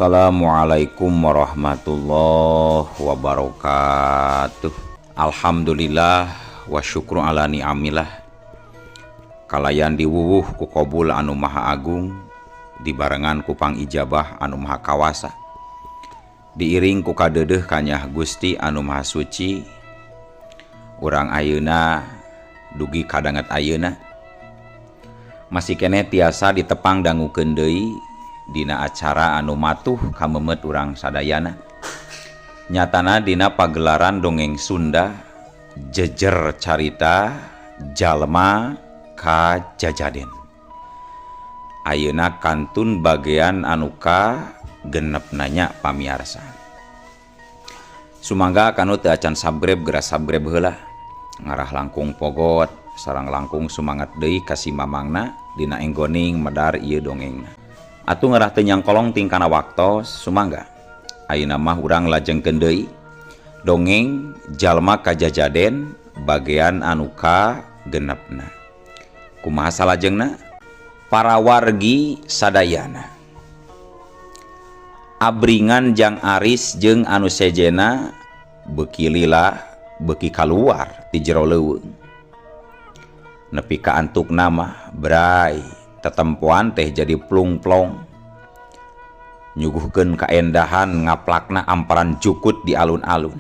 Assalamualaikum warahmatullahi wabarakatuh. Alhamdulillah wa syukru ala ni'amillah. Kalayan diwuwuh ku qabul anu maha agung, dibarengan ku pangijabah anu maha kawasa, diiring ku kadeudeuh kanyah Gusti anu maha suci. Urang ayeuna dugi kadanget ayeuna masih keneh tiasa ditepang dangukeun deui dina acara anu matuh kamemet urang sadayana, nyatana dina pagelaran dongeng Sunda Jejer Carita Jalma Kajajaden. Ayeuna kantun bagian anu ka genep nanya. Pamiarsa, sumangga kanu teu acan subscribe, geura subscribe heula, ngarah langkung pogot sareng langkung sumangat deui ka si mamangna dina enggoning medar ieu dongengna. Atuh ngarah teu nyangkolong tingkana waktos, sumangga ayeuna mah urang lajengkeun deui dongeng Jalma Kajajaden bagian anu ka genepna. Kumaha salajengna, para wargi sadayana? Abringan Jang Aris jeung anu sejena beuki lila beuki kaluar ti jero leuweung, nepi ka antukna mah bray tetempoan teh jadi plung-plong, nyuguhkeun kaendahan ngaplakna amparan jukut di alun-alun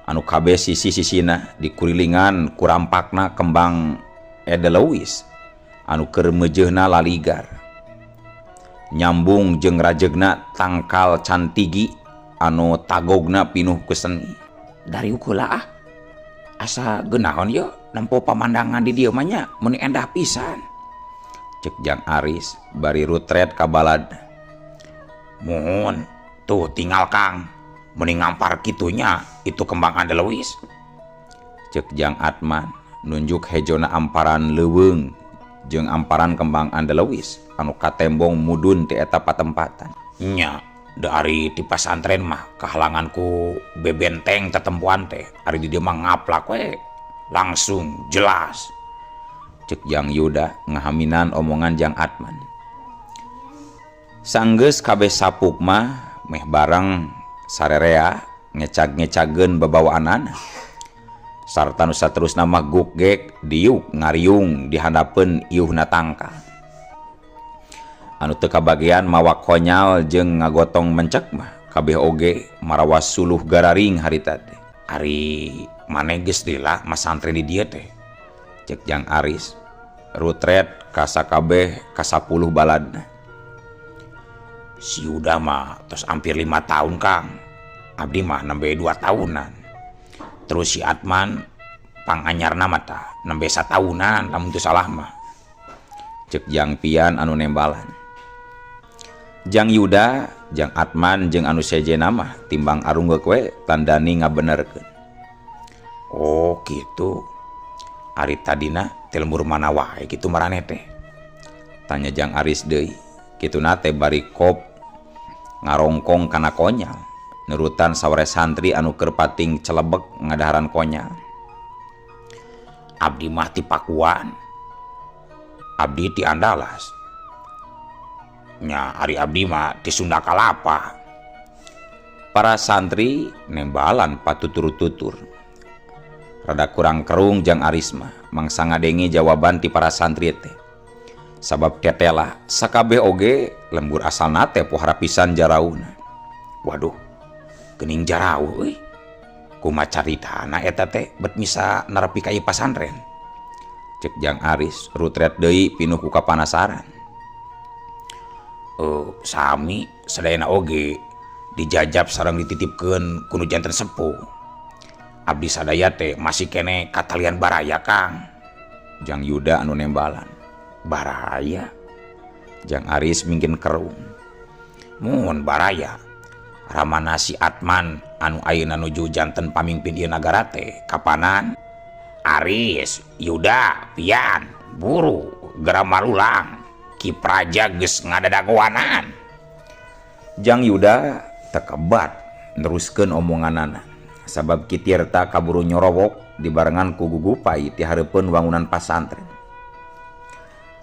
anu kabeh sisi-sisina dikurilingan kurampakna kembang edelweiss anu keur meujeuhna laligar, nyambung jeung rajegna tangkal cantigi anu tagogna pinuh ku seni. Dari heula ah, asa geunahon ye nempo pamandangan di dieu mah nya, meuni endah pisan. Cek Jang Aris bari rutret ka balad. Muhun, tuh tinggal Kang, meuni ngampar kitunya itu kembang edelweiss. Cek Jang Atman nunjuk hejona amparan leuweung jeung amparan kembang edelweiss anu katembong mudun ti eta patempatan. Nya, dari ti pasantren mah kahalangan ku bebenteng tetempoan teh, ari di dieu mah ngaplak we langsung jelas. Cek Jang Yuda ngahaminan omongan Jang Atman. Sanggeus kabeh sapuk mah meh bareng sarerea ngecag-ngecageun babawaanana sarta nu saterusna mah gukgek diuk ngariung di handapeun iuhna tangkal. Anu teu kabagian mawa konyal jeung ngagotong mencek mah kabeh oge marawa suluh gararing harita teh. Ari maneh geus lila masantren di dieu teh? Cek Jang Aris rutret ka sakabeh ka-10 baladna. Si Yuda mah tos hampir 5 tahun, Kang. Abdi mah nembe 2 tahunan. Terus si Atman panganyarna mah tah nembe satahunan lamun teu salah mah. Cek Jang Pian anu nembalan. Jang Yuda, Jang Atman jeung anu sejenna mah timbang arunggeuk we tandani ngabenerkeun. Oh gitu, ari tadina ti lembur mana wae kitu maraneh teh? Tanya Jang Aris deui, kituna teh bari kop ngarongkong kana konyal nurutan saware santri anu keur pating celebek ngadaharan konyal. Abdi mah ti Pakuan. Abdi ti Andalas. Nya, ari abdi mah ti Sunda Kalapa. Para santri nembalan patutur-tutur. Rada kurang kerung Jang Aris mah mangsa ngadenge jawaban ti para santri teh, sabab tetela sakabeh oge lembur asalna teh pohara pisan jarauna. Waduh, geuning jarauh euy. Kumaha caritana eta teh bet bisa nerepi ka ieu pasantren? Cek Jang Aris rutret deui pinuh ku kapanasaran. Sami sadayana oge dijajab sareng dititipkeun ku nu janten sepuh. Abdi sadaya teh masih keneh katalian baraya, Kang. Jang Yuda anu nembalan. Baraya? Jang Aris mingkin kerung. Mun baraya. Ramana si Atman anu ayeuna nuju janten pamimpin ieu nagara teh kapanan? Aris, Yuda, Pian, buru gera marulang. Ki Praja geus ngadadagoanan. Jang Yuda tekebat neruskeun omonganana, sabab Ki Tirta kaburu nyorowok dibarengan ku gugupai ti hareupeun wangunan pasantren.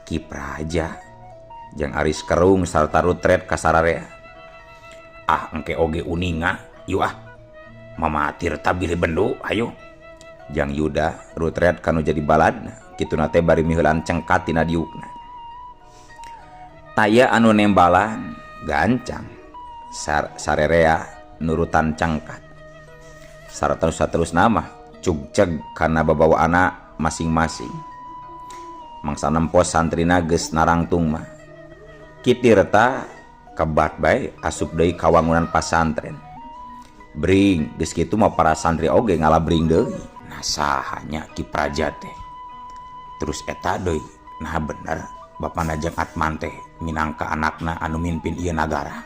Ki Praja? Jang Aris kerung sarta rutret ka sararea. Ah engke oge uninga yuk ah. Mama Tirta bilih bendu ayo. Jang Yuda rutret kanu jadi baladna kituna teh bari miheulaan cengkat tina diukna. Taya anu nembalan gancang sarerea nurutan cengkat. Sarta nu saterusna mah cugceg kana babawaana masing-masing. Mangsa nempos santrina geus narangtung mah. Ki Tirta kebat bae asup deui ka wangunan pasantren. Bring geus kitu mah para santri oge ngalabring deui. Nah saha nya Ki Praja teh. Terus eta deui, nah bener bapana Jang Atman teh minangka anakna anu mimpin ieu nagara.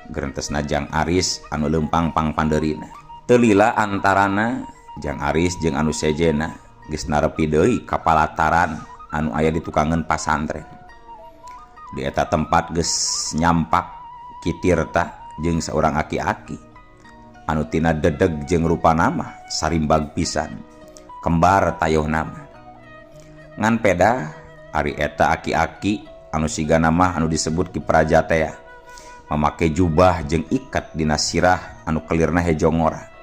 Gerentesna Jang Aris anu leumpang pangpandeurina. Teu lila antarana Jang Aris jeung anu sejena geus narepi deui ka palataran anu aya di tukangeun pasantren. Di eta tempat geus nyampak Ki Tirta jeung saurang aki-aki anu tina dedeg jeung rupana mah sarimbag pisan, kembar tayohna mah. Ngan pedah ari eta aki-aki anu sigana mah anu disebut Ki Praja teh mamake jubah jeung ikat dina sirah anu kelirna hejo ngora.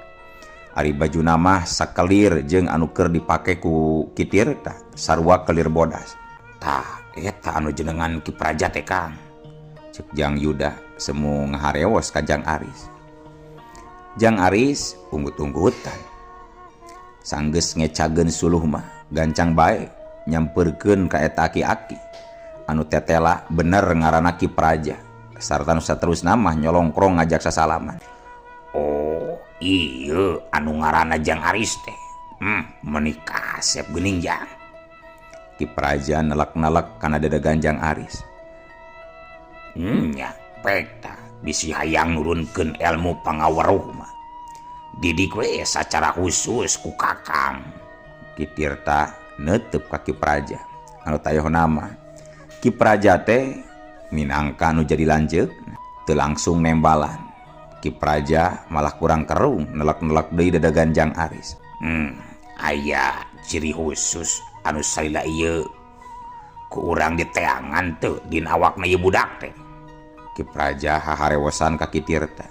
Ari bajuna mah sakelir jeung anu keur dipake ku Ki Tirta sarua kelir bodas. Tah eta anu jenengan Ki Praja teh Kang. Cek Jang Yuda semu ngaharewos ka Jang Aris. Jang Aris unggut-unggutan. Sanggeus ngecageun suluh mah gancang bae nyampeurkeun ka eta aki-aki anu tetela bener ngaranna Ki Praja sarta nu saterusna mah nyolongkrong ngajak sasalaman. Oh iya anu ngaranna Jang Aris teh. Meuni kasep geuning Jang. Ki Praja nelek-nelek kana dedegan Jang Aris. Nya pek tah bisi hayang nurunkeun ilmu pangaweruh mah. Didik we sacara khusus ku Kakang. Ki Tirta neuteub ka Ki Praja anu tayohna mah. Ki Praja teh minangka nu jadi lanceuk teu langsung nembalan. Ki Praja malah kurang kerung nelek-nelek deui dedegan Jang Aris. Aya ciri khusus anu salila ieu ku urang diteangan teu dina awakna ieu budak teh. Ki Praja haharewosan ka Ki Tirta.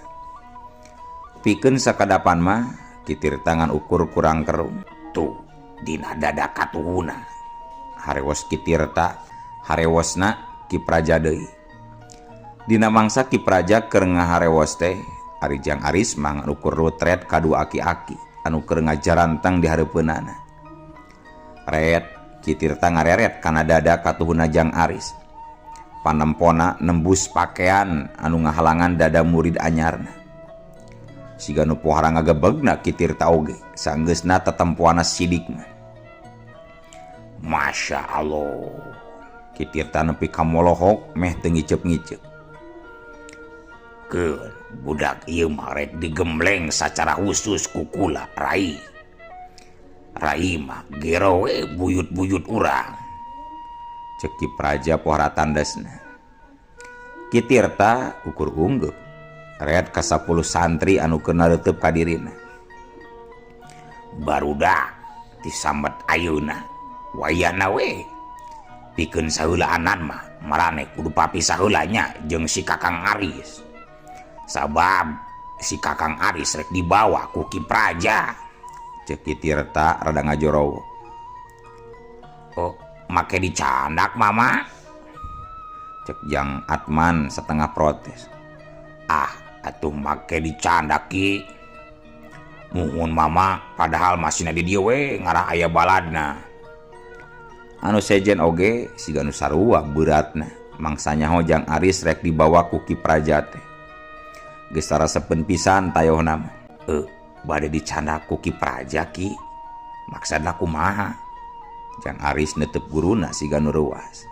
Pikeun sakadapan mah Ki Tirta ngan ukur kurang kerung. Tuh dina dada katuhuna. Harewos Ki Tirta, harewosna Ki Praja deui. Dina mangsa Ki Praja keur ngaharewos teh ari Jang Aris mah ngan ukur rutret kadua aki-aki anu keur ngajarantang di hareupeunana. Ret Ki Tirta ngareret kana dada katuhuna Jang Aris. Panempona nembus pakaian anu ngahalangan dada murid anyarna. Siga nu pohara ngagebegna Ki Tirta oge sanggeusna tetempoana sidik mah. Masya Allah. Ki Tirta nepi ka molohok meh teu ngiceup-ngiceup. Keun budak ieu mah rek digembleng sacara khusus ku kula Rai. Rai mah gero we buyut-buyut urang. Cek Ki Praja pohara tandesna. Ki Tirta ukur unggeup. Red ka 10 santri anu keur nareuteub ka dirina. Barudak disambat ayeuna wayahna we. Pikeun saheulaanan mah marane kudu papisah heula nya jeung si Kakang Aris. Sabab si Kakang Aris rek dibawa ku Ki Praja. Cek Ki Tirta rada ngajorowo. Oh, make dicandak mama. Cek Jang Atman setengah protes. Ah, atuh make dicandak ki. Muhun mama padahal masih di dieu we ngarah aya baladna. Anu sejen oge siga nu sarua beuratna. Mangsa nyaho Jang Aris rek dibawa ku Ki Praja teh. Geus sarasepeun pisan tayohna mah. Bade dicandak ku Ki Praja ki. Maksudna kumaha? Jang Aris netep guruna siga nu reuas.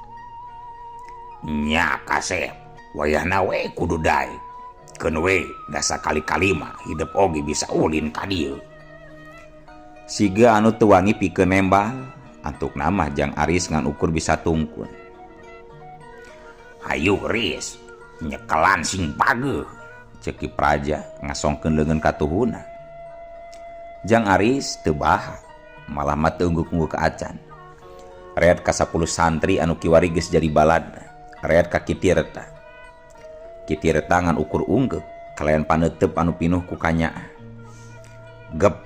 Nya kasep, wayahna we kudu daek. Keun we da sakali-kali mah hidep oge bisa ulin ka dieu. Siga anu teu wangi pikeun nembal, antukna mah Jang Aris ngan ukur bisa tungkun. Hayu Riz, nyekelan sing pageuh. Cek Ki Praja ngasongkeun leungeun katuhuna. Jang Aris teu baha, malah mah teu ungguk-ungguk ka acan. Red ka 10 santri anu kiwari geus jadi baladna, red ka Ki Tirta. Ki Tirta ngan ukur unggeuk kalayan paneuteup anu pinuh ku kanyaah. Gep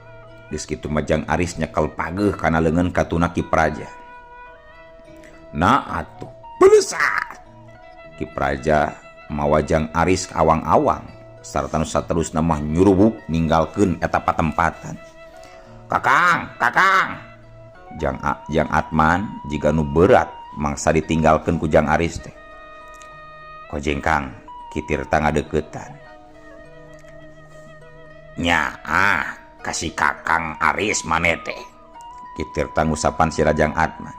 geus kitu mah Jang Aris nyekel pageuh kana leungeun katuna Ki Praja. Nah atuh beuleusak. Ki Praja mawa Jang Aris ka awang-awang sarta nu saterusna mah nyurubuk ninggalkeun eta patempatan. Kakang, kakang. Jang A, Jang Atman jiga nu berat mangsa ditinggalkeun ku Jang Aris teh. Kojengkang Ki Tirta ngadeuketan. Nya ah kasih Kakang Aris maneh teh. Ki Tirta ngusapan sira Jang Atman.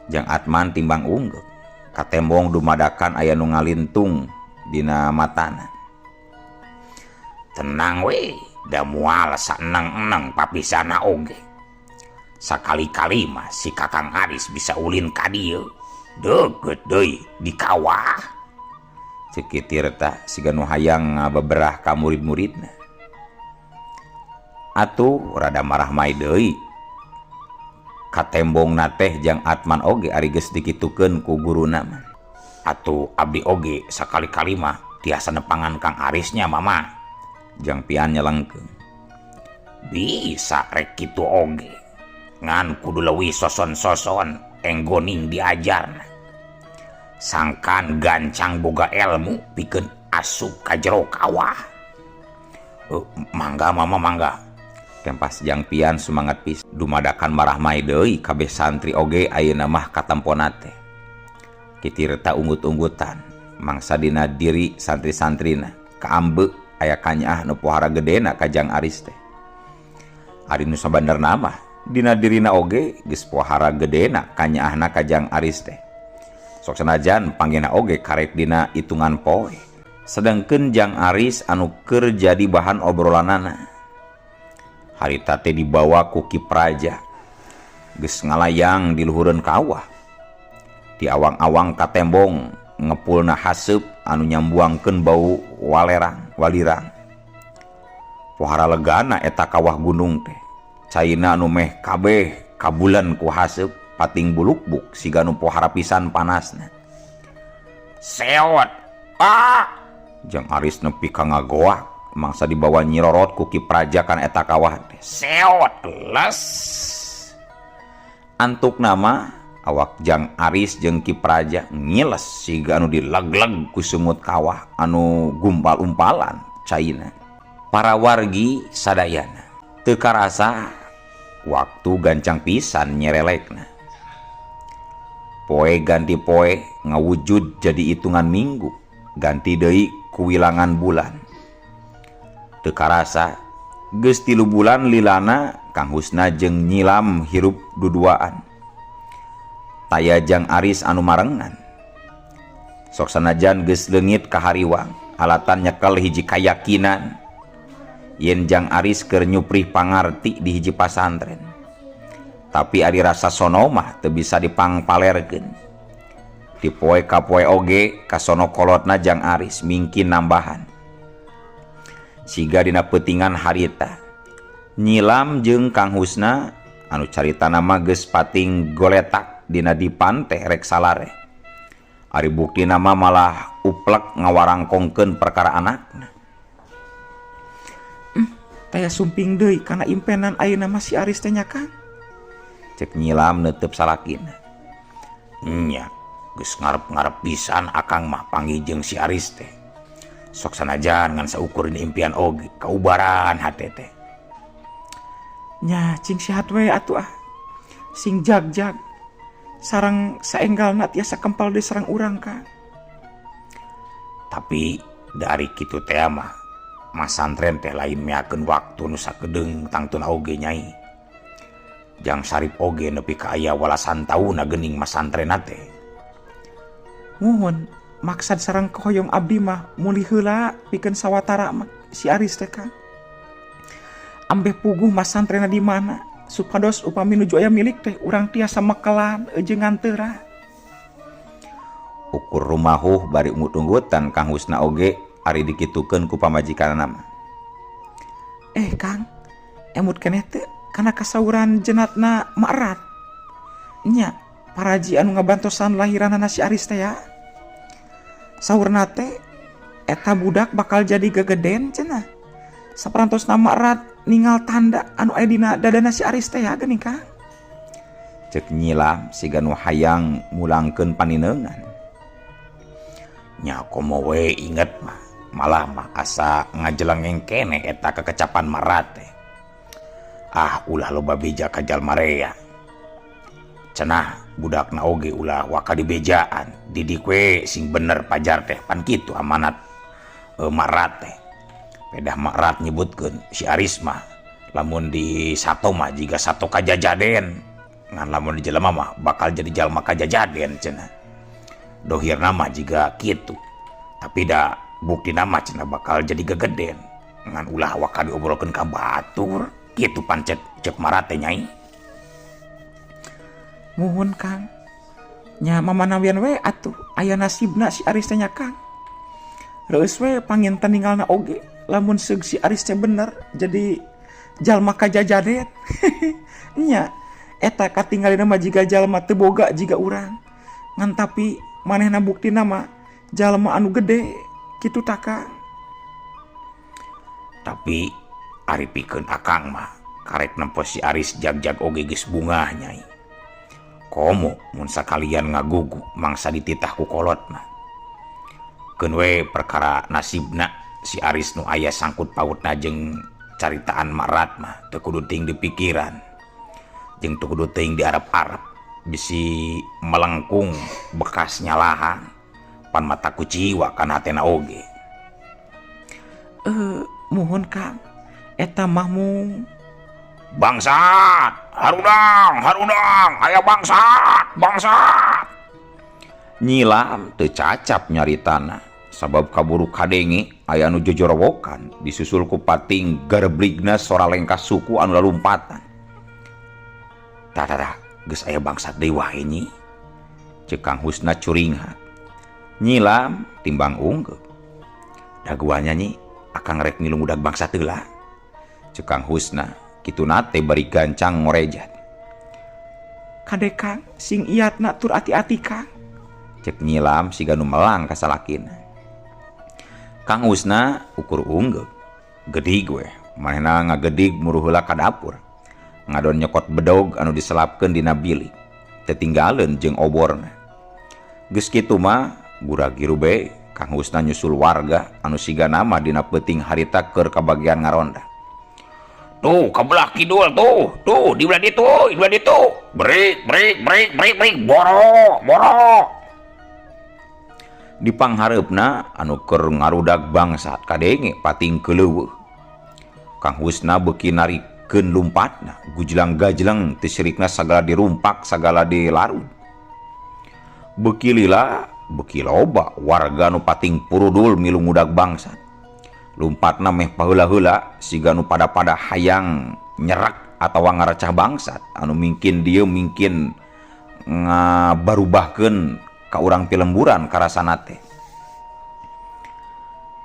Jang Atman timbang unggeuk katembong dumadakan aya nu ngalintung dina matana. Tenang we, da moal saeneng-eneng papisana oge. Sakali-kali mah si Kakang Aris bisa ulin ka dieu. Deukeut deui di kawah. Ceuk Ki Tirta siga nu hayang ngabeberah ka murid-muridna. Atuh rada marah mai deui. Katembongna teh Jang Atman oge ari geus dikitukeun ku guruna mah. Atuh abdi oge sakali-kali mah tiasa nepangan Kang Arisnya mama. Jang Pian nyelengkeung. Bisa rek kitu oge. Ngan kudu leuwih soson-soson enggoning diajarna. Sangkan gancang boga ilmu pikeun asup ka jero kawah. Mangga mama mangga. Tempas Jang Pian sumangat pis dumadakan marah mai deui kabeh santri oge ayeuna mah katempona teh. Ki Tirta unggut-unggutan mangsa dina diri santri-santrina kaambe aya kanyaah nu pohara gedena ka Jang Aris teh. Ari nu sabenerna mah dina dirina oge geus pohara gedena kanyaahna ka Jang Aris teh. Sok sanajan panggihna oge karek dina hitungan poe. Sedengkeun Jang Aris anu keur jadi bahan obrolanana. Harita teh dibawa ku Ki Praja. Geus ngalayang di luhureun kawah. Di awang-awang katembong ngepulna haseup anu nyambuangkeun bau walerang, walirang. Pohara legana eta kawah gunung teh. Caina anu meh kabeh kabulan ku haseup pating bulukbuk siga nu pohara pisan panasna. Seot. Ah! Jang Aris nepi ka ngagoak mangsa dibawa nyirorot ku Ki Praja kana eta kawah teh. Seot les. Antuk nama awak Jang Aris jeung Ki Praja ngiles siga anu dileg-leg ku sungut kawah anu gumpal-umpalan caina. Para wargi sadayana teu karasa waktu gancang pisan nyerelekna. Poe ganti poe ngawujud jadi hitungan minggu, ganti deui kuwilangan bulan. Teu karasa geus 3 bulan lilana Kang Husna jeung nyilam hirup duduaan. Taya Jang Aris anu marengan. Sok sanajan geus leungit ka hariwang, alatan nyekel hiji kayakinan yen Jang Aris keur nyuprih pangarti di hiji pasantren. Tapi ari rasa sono mah teu bisa dipangpalerkeun. Di poe ka poe oge kasono kolotna Jang Aris mingkin nambahan. Siga dina peutingan harita. Nyilam jeung Kang Husna anu caritana mah geus pating goletak dina dipan teh rek salare. Ari buktina mah malah uplek ngawarangkongkeun perkara anakna. Taya sumping deui kana impenan ayeuna mah si Aris teh nya Kang. Cek nyilam neuteub salakina. Nya, geus ngarep-ngarep pisan akang mah panggih jeung si Aris teh. Sok sanajan ngan saukur dina impian oge kaubaran hate teh. Nya cing sehat we atuh ah. Sing jag-jag sareng saenggalna tiasa kempal deui sareng urang Kang. Tapi dari kitu teh mah masantren teh lain meakeun waktu nu sakedeung tangtuna oge nyai. Jang Sarip oge nepi ka aya walasan tauna geuning masantrenna teh. Muhun maksad sareng kahoyong abdi mah mulih heula pikeun sawatara mah si Aris teh Kang. Ambeh puguh masantrenna di mana supados upami nuju aya milik teh urang tiasa mekelan jeung nganteura. Ukur rumahuh bari unggut-unggutan Kang Husna oge ari dikitukeun ku pamajikanna mah. Kang, emut keneh teu kana kasauran jenatna Ma'rat. Nya, paraji anu ngabantosan lahiranana si Aris teh ya. Saurna teh eta budak bakal jadi gegeden cenah. Saperantosna Mak Rat ningal tanda anu aya dina dadana si Aris teh geuning Kang. Cek Nyilam siga nu hayang mulangkeun panineungan. Nya komo we inget mah, malah mah asa ngajelengeng keneh eta kekecapan Mak Rat teh. Ah, ulah loba beja ka jalma rea. Cenah budakna oge ulah waka dibejaan, didik we sing bener pajar teh pan kitu amanat Mak Rat teh. Pedah Mak Rat nyebutkeun si Aris mah lamun di sato mah jiga sato kajajaden, ngan lamun di jelema mah bakal jadi jalma kajajaden cenah. Dohirna mah jiga kitu, tapi da buktina mah cenah bakal jadi gegeden, ngan ulah waka diobrolkeun ka batur kitu pancet cek Mak Rat teh Nyai. Muhun Kang, nya mamanawian we atuh aya nasibna si Aris teh nya Kang. Reueus we panginten ninggalna oge lamun seug si Aris teh bener jadi jalma kajajaden. Nya eta katinggalina mah jiga jalma teu boga jiga urang. Ngan tapi manehna buktina mah jalma anu gede kitu tah Kang. Tapi ari pikeun akang mah karek nempo si Aris jag-jag oge geus bungah Nyai. Komo mun sakalian ngagugu mangsa dititah ku kolotna. Keun we perkara nasibna si Aris nu aya sangkut pautna jeung caritaan Mak Rat mah teu kudu teuing dipikiran, jeung teu kudu teuing diarep-arep, bisi melengkung bekas nyalahan pan mata kuciwa kana hatena oge. Muhun Kang, eta mah mung bangsat, harudang, harudang, aya bangsat, bangsat. Nyilam teu cacap nyaritana sabab kaburu kadenge aya anu jojorowokan disusul ku pating garbligna sora lengkah suku anu lalumpatan. Tah tah tah, geus aya bangsat deui wae nyi. Ceuk Kang Husna curinghat. Nyilam timbang unggeup. Daguannya nyi, akang rek milu ngudag bangsat heula. Ceuk Kang Husna kituna teh bari gancang ngorejat. Kade Kang, sing iatna tur ati-ati Kang. Cek Nyilam siga nu melang ka salakina. Kang Husna ukur unggeup. Gedig we, manehna ngagedig muruh heula ka dapur. Ngadon nyokot bedog anu diselapkeun dina bilik. Tetinggaleun jeung oborna. Geus kitu mah gura-giru be Kang Husna nyusul warga anu siga nama dina peuting harita keur kabagian ngaronda. Tuh, ke belah kidul tuh, tuh di belah ditu, di belah ditu. Break, break, break, break, break, boro, boro. Di panghareupna anu keur ngarudag bangsat kadenge pating keuleuweuh. Kang Husna beuki narikeun lumpatna, gujlang-gajleng teu sirikna sagala dirumpak, sagala dilarut. Beuki lila, beuki loba warga nu pating purudul milu ngudag bangsat. Lumpatna meh paheula-heula siga nu pada-pada hayang nyerek atawa ngarecah bangsat anu mingkin dieu mingkin ngabarubahkeun ka urang pilemburan karasana teh.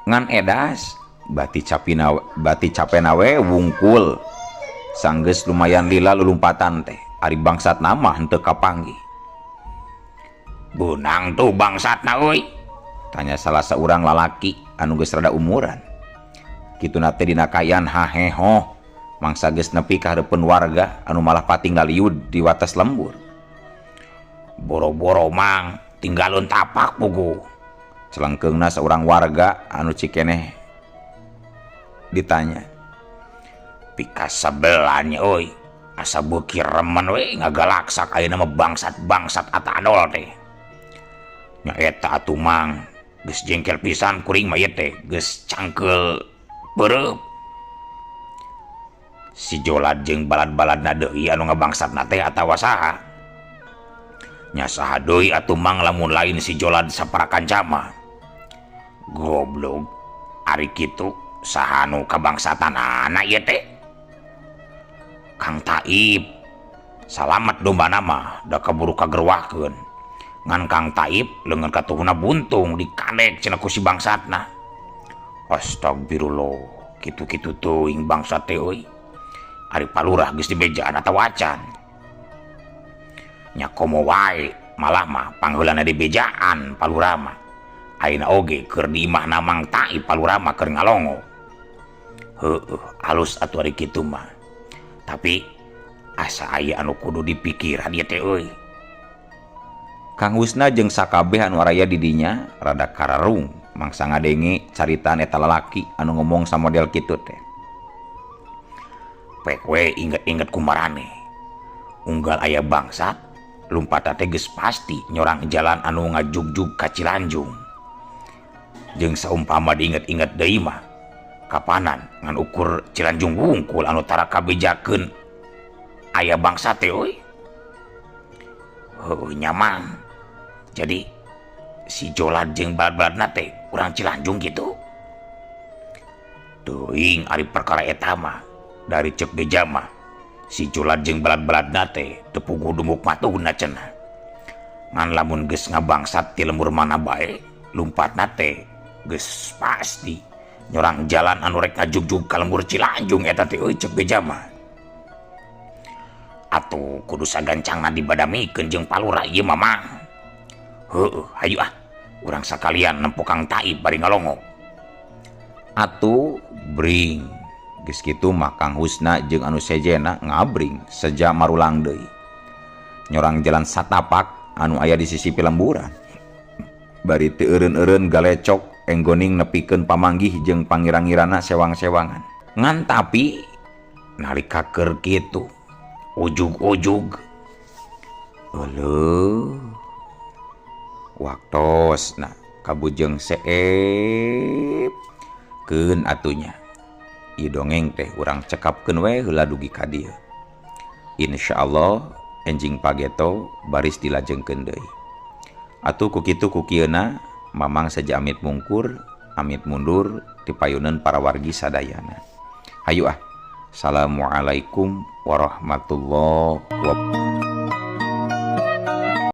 Ngan edas bati capina bati capena we wungkul sanggeus lumayan lila lulumpatan teh ari bangsat mah henteu kapanggih. Beunang tuh bangsatna euy, tanya salah seorang lalaki anu geus rada umuran. Kituna teh dina kayan haheho mangsa geus nepi ka hareupeun warga anu malah pating laliud di wates lembur. Boro-boro mang tinggalun tapak pugu. Celengkeungna seorang warga anu cikeneh ditanya. Pikasebelan euy, asa beuki remen we ngagalaksak ayeuna mah bangsat-bangsat atadol teh. Nya eta atuh mang, geus jengkel pisan kuring mah ieu teh, geus cangkeul peureub. Si Jolad jeung balad-baladna deui anu ngabangsatna teh atawa saha? Nya saha deui atuh mang lamun lain si Jolad saparakanca mah. Goblok, ari kitu saha nu kabangsatan anak ieu teh? Kang Taib salamet dombana mah da kaburu kagerwahkeun. Ngan Kang Taib leungeun katuhuna buntung dikandek cenah ku si bangsatna. Astagfirullah, kitu-kitu teuing bangsat teh euy. Ari palurah geus dibejaan atawa acan. Nya komo wae malah mah pangheulana dibejaan palurah mah. Ayeuna oge keur di imahna Mang Taib Pa Lurah mah keur ngalongo. Heueuh, alus atuh ari kitu mah. Tapi asa aya anu kudu dipikiran ieu teh euy. Kang Husna jeung sakabeh anu araya di dinya rada kararung mangsa ngadenge caritaan eta lalaki anu ngomong samodel kitu teh. Pek we inget-inget ku maraneh. Unggal aya bangsat, lumpatna teh geus pasti nyorang jalan anu ngajugjug ka Cilanjung. Jeung saumpama diinget-inget deui mah, kapanan ngan ukur Cilanjung wungkul anu tara kabejakeun aya bangsat teh euy. Heueuh nya Mang. Jadi si Jolad jeung balad-baladna teh urang Cilanjung gitu. Teuing ari perkara eta mah dari cek beja mah si Jolad jeung balad-baladna teh teu puguh dumuk matuhna cenah. Ngan lamun geus ngabangsat ti lembur mana bae, lumpatna teh geus pasti nyorang jalan anu rek ngajugjug ka lembur Cilanjung eta teh euy cek beja mah. Atuh kudu sagancangna dibadamikeun jeung Pa Lurah ieu mah Mang. Heueuh, hayu ah, urang sakalian nempo Kang Taib bari ngalongo. Atuh bring geus kitu mah Kang Husna jeung anu sejenna ngabring seja marulang deui. Nyorang jalan satapak anu aya di sisi pilemburan. Bari teu eureun-eureun galecok enggoning nepikeun pamanggih jeung pangirang-ngirana sewang-sewangan. Ngan tapi nalika keur kitu ujug-ujug euleuh waktosna kabujeng seep keun atunya. Ieu dongeng teh urang cekapkeun we heula dugi ka dieu. Insyaallah enjing pageto baris dilajengkeun deui. Atuh ku kitu ku kieuna Mamang saja amit mungkur, amit mundur tipayuneun para wargi sadayana. Hayu ah. Assalamualaikum warahmatullahi wabarakatuh.